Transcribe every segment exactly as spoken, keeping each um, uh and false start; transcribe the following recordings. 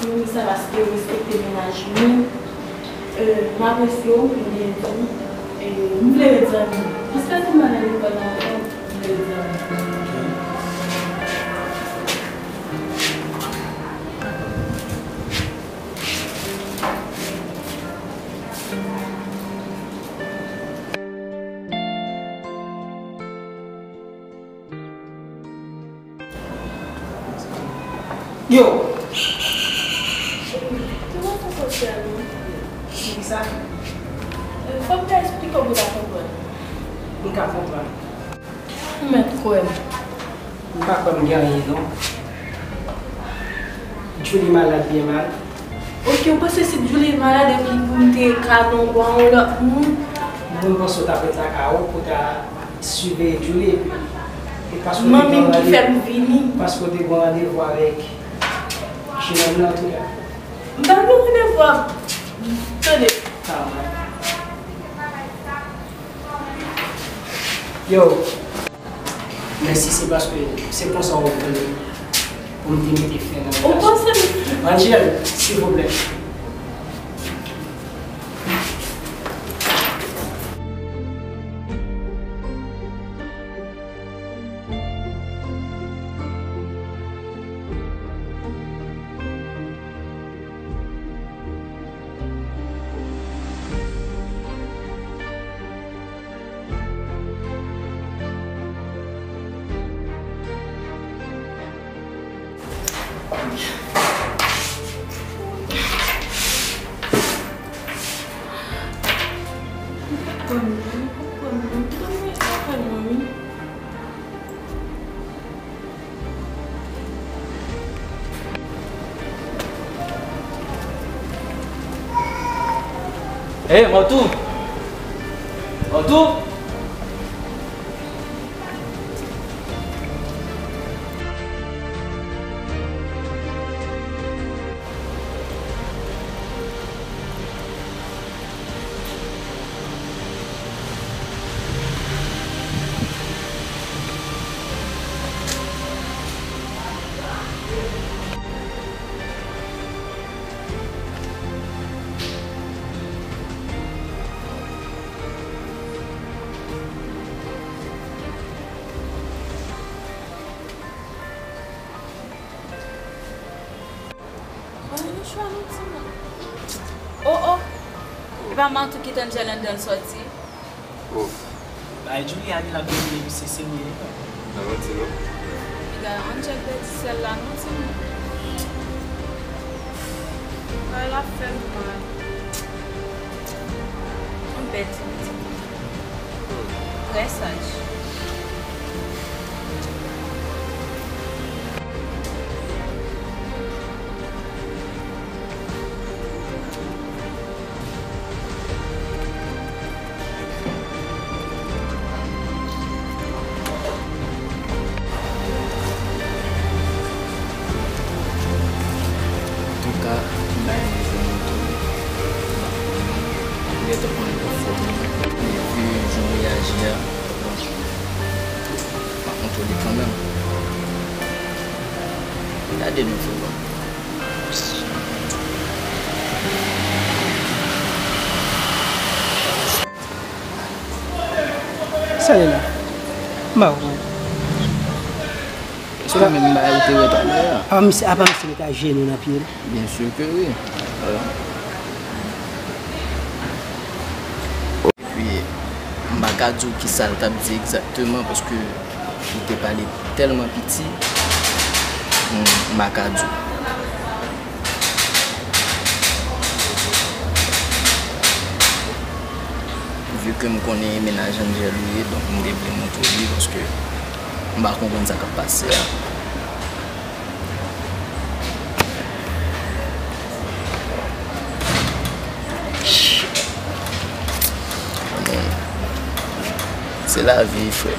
Mwen sa paske w respekte mennaj mwen. Euh, m apresye w, m byen di w. E m vle ret zanmi. Paske se m pa nan lekòl la ankò, m vle ret zanmi. Yo! Cheri, kòman sa sòti a non? Poukisa? Fò m ta esplike w pou w ta konprann. M ka konprann. Ou mèt kwè m. M pa kwè m gen anyen non. Julie malad byen mal. Ok, ou panse si Julie malad epi pou m te ka nan bwa yon lòt moun? Moun panse w t ap ret lakay ou pou w ta siveye Julie epi e paske w te gen randevou, paske w te gen randevou avèk jenòm nan antouka. M pa gen randevou ak, tande. Yo, mèsi, se paske se konsa w vle pou m te mete fen nan relasyon. Angel, silvouplè. Hey, Mantou! Mantou! Mwen nou chwa nou timoun. Oh, oh. E pa Mantou ki t Angel anndan l sòti? Oh. Bay Julie a li l ap domine misye serye. Nan manti non. Piga Angel pèdi sèl la non timoun. Bagay la fè m mal. Yon bèl ti pitit. Trè saj. Antouka, m bay manje mwen tou. M gentan konn konfòme. Epi, jan m reyaji a, bon, m ap kontwole kanmenm. Gade nou, frè. Sa ye la? M pa konprann. Èske menm bagay ou te wè talè a? Apa misye, apa misye met ajenou nan pye l? Byen si ke wi. Epi, m pa ka di w kisa l t ap di egzakteman, paske li te pale tèlman piti, m, m pa ka di w. Vu ke m konnen e mennaj Angel ou ye, donk m te vle montre w li, paske m pa konprann sa k ap pase a. Se lavi, frè.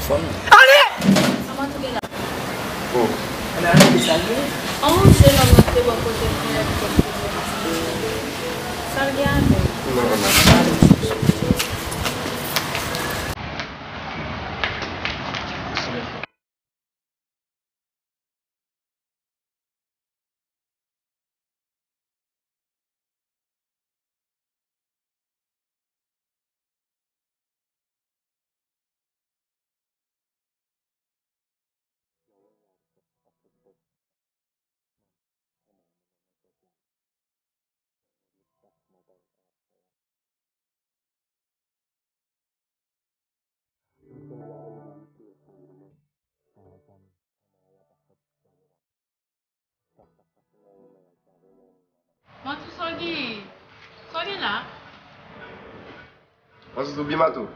Fanmi. Ale! Oh. An, se nòm nan te bò kote m nan, epi kòm se nòm sa l gen avè l. Non, non, non. Pale. Wi. Sa w gen la? Mwen sou byen Mato.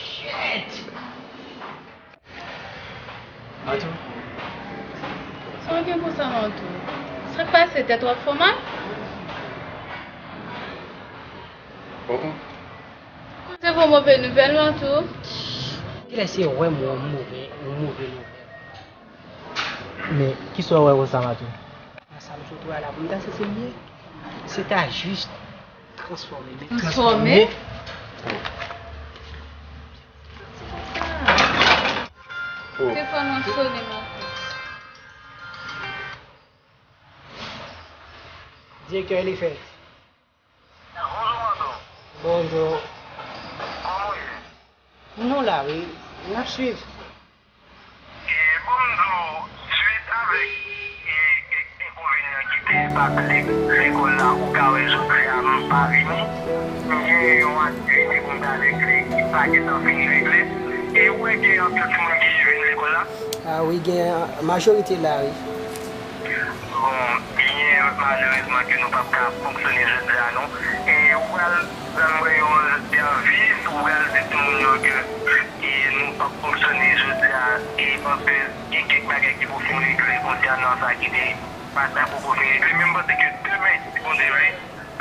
Shit! Mato. Sa w gen konsa, Mato? Sa k pase, tèt w ap fè w mal? Bon. Konn se bon move nouvèl, Mato? Kilès se wè m wè yon move, yon move nouvèl? Men, kisa w wè konsa, Mato? Sa m sot wè a la, pou m ta se se l ye, se ta jis transfòme, men transfòme. Transfòme? Oh. Telefòn nan sonnen, Mato. Direktè Elifèt. Bonjou, Mato. Bonjou. Kòman w ye? Nou la, wi. N ap swiv. E, bon, m di w, swit avèk, e, kèk enkonvenyan ki te epak lè-, lekòl la, ou ka wè jodi a, m pa vini. M gen yon aktivite pou m ta regle ki pa gentan fin regle. E ou wè gen anpil timoun ki vin lekòl la? A wi, gen majorite la, wi. Bon, byen malerezman ke nou p ap ka fonksyone jodi a, non. E ou pral ban mwen yon sèvis, ou pral di timoun yo ke, e, nou p ap fonksyone jodi a, e paske gen kèk bagay ki poko fin regle konsènan sa ki te pase a poko fin regle. Men m panse ke demen, si Bondye vle,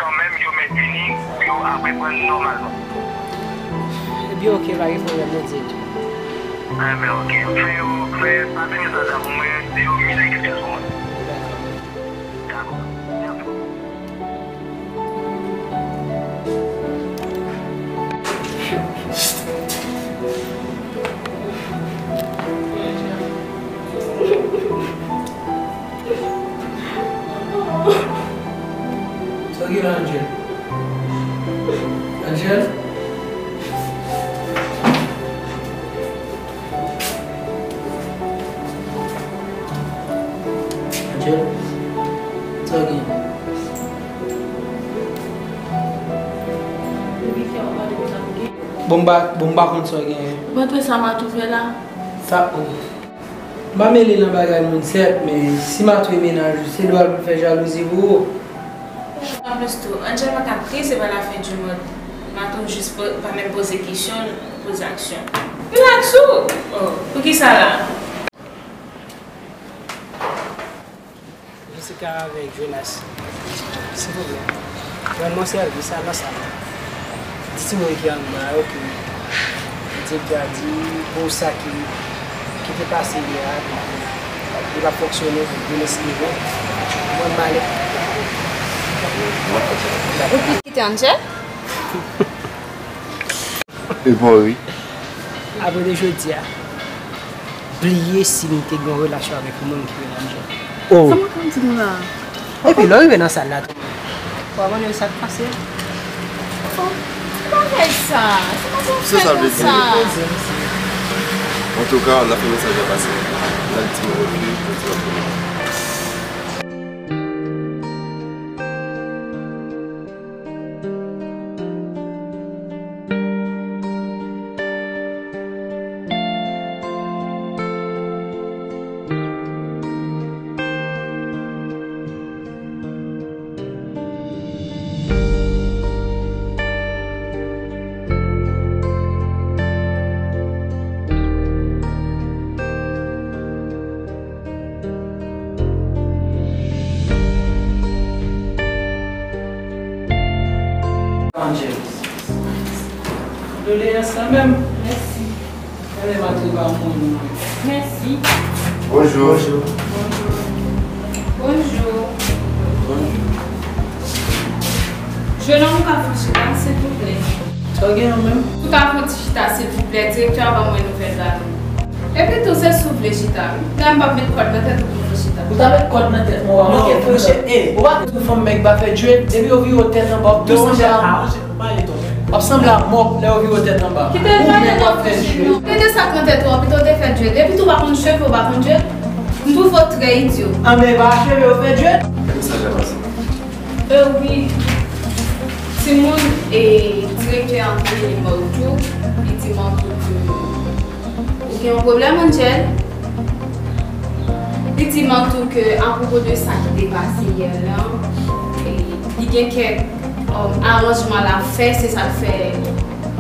kanmenm, yo mèt vini pou yo aprann nòmalman. Ebyen, oke, pa gen pwoblèm, nou di l. Enben, oke. Fè yo, fè, pase mesaj la pou mwen, di yo mil ekskizman. Dakò. Dakò. Mèsi. Sa w gen la, Angel? Angel? Angel? Sa w gen? Bon, m pa, bon, m pa konn sa w gen. Mwen te sa m a twouve la. Sa, oh. M pa mele nan bagay moun sèt, men si Mato e mennaj ou, se dwa l pou l fè jalouzi pou ou. Anplis tou, Angel pa ka kriye, se pa la fin du monde. Mato jis po-, pa menm poze kesyon, poze aksyon. Rilaks ou! Oh, poukisa la? Jessica avèk Jonas. Silvouplè, rann mwen sèvis, al nan sal la. Di timoun ki anba yo ke direktè a di pou sa ki, ki te pase yè a, li p ap fonksyone, li espere mwen m ale. Ou kite Angel? E bon, wi. Apre de jodi a, bliye si m te gen yon relasyon avèk yon moun ki rele Angel. Oh. Sa mwen konn di nou la? Epi lè w rive nan sal la tou, w a mande yo sa k pase. Oh, ki bagay sa? Se pa sa w fè konsa. Antouka, n ap fè mesaj la pase. N al di mwen oke, mwen di w ap konnen. Angel. Kondoleyans kanmenm. Mèsi. Mèsi. Bonjou. Bonjou. Bonjou. Bonjou. Jennonm, ou ka fè chita, silvouplè? Sa w gen an menm? Ou ka fè yon ti chita, silvouplè? Direktè a ban mwen nouvèl la. Epi tou, se si w vle chita, wi. Lè m p ap met kòd nan tèt ou pou nou chita. Ou ta met kòd nan tèt mwen, w a manke fè chita. E, ou pa konn fanm nèg pa fè djwèt, depi yo vire yo tèt anba, w ap tou sanble a mò. W ap sanble a mò lè yo vire yo tèt anba. Kite l pale nan bouch li non. Kite sa k nan tèt ou an, pito w te fè djwèt. Epi tou, w pa konn cheve, w pa konn djwèt. M twouve w trè idyo. Anben, e pa cheve yo fè djwèt? Kisa k pase? E wi. Timoun, e, direktè an voye mwen tou, li di mwen tou ke Ou gen yon pwoblèm, Angel? Li di m tou ke apwopo de sa ki te pase yè lan, e, li gen kèk, um, aranjman l ap fè, se sa k fè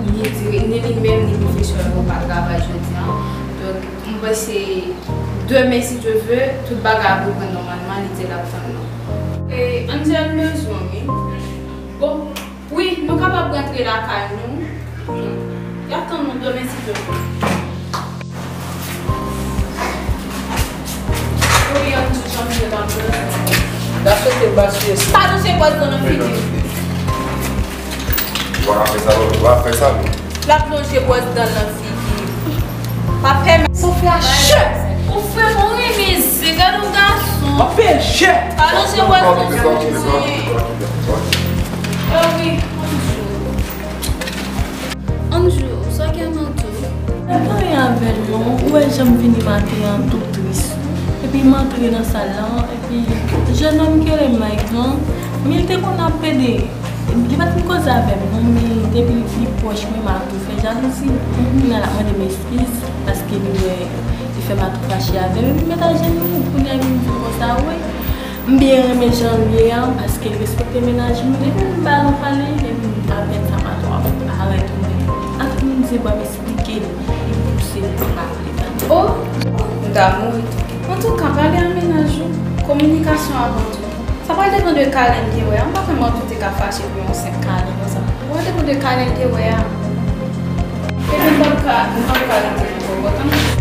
ni, ni li menm ni pwofesè yo pa travay jodi a. Donk, mwen panse demen, si Dye vle, tout bagay ap reprann nòmalman, li di l ap tann nou. E, Angel bezwen, wi. Bon, wi, nou kapab rantre lakay nou. Y ap tann nou demen, si Dye vle. Wi, Andrew, jan m di w tantò. N ap swete l pa siye sa. Pa lonje bwòs dan nan figi w. Ou pa ka fè sa, non. Ou pa fè sa, non. L ap lonje bwòs dan l nan figi w. Pa pèmèt. Sofia, chè! Ou fè m rimeze, gade yon gason. W ap fè chè! Pa lonje bwòs dan nan figi w. Ah wi, Andrew. Andrew, sa w gen nan tou? Mwen pa anyen avè l non. Ou wè jan m vini maten an tou tris. Epi m antre nan sal lan, epi jennonm ki rele Mike lan, men li te konn ap pede. Li pa t konn koze avè m non, men depi li pi pwòch mwen, m a tou fè jalouzi. Kounye a l ap mande m eskiz paske li wè li fè m a tou fache avè m. Epi m met ajenou, kounye a vin di m konsa, wi. M byen renmen jan l ye a, paske l respekte mennaj mwen. Depi m ba l yon pale, depi m apèn sa, m a tou ap arete mwen. Antre m di w ap esplike l, li pouse l pa vle tande. Oh, m ta mouri tou. Antouka, pale a mennaj ou. Kominikasyon avan tou. Sa pral depann de kalen l te wè a. M pa kwè Mantou te ka fache pou yon senp kalen konsa. Sa pral depann de kalen l te wè a. Epi m p ap ka, m p ap ka rete nan kòkòt an.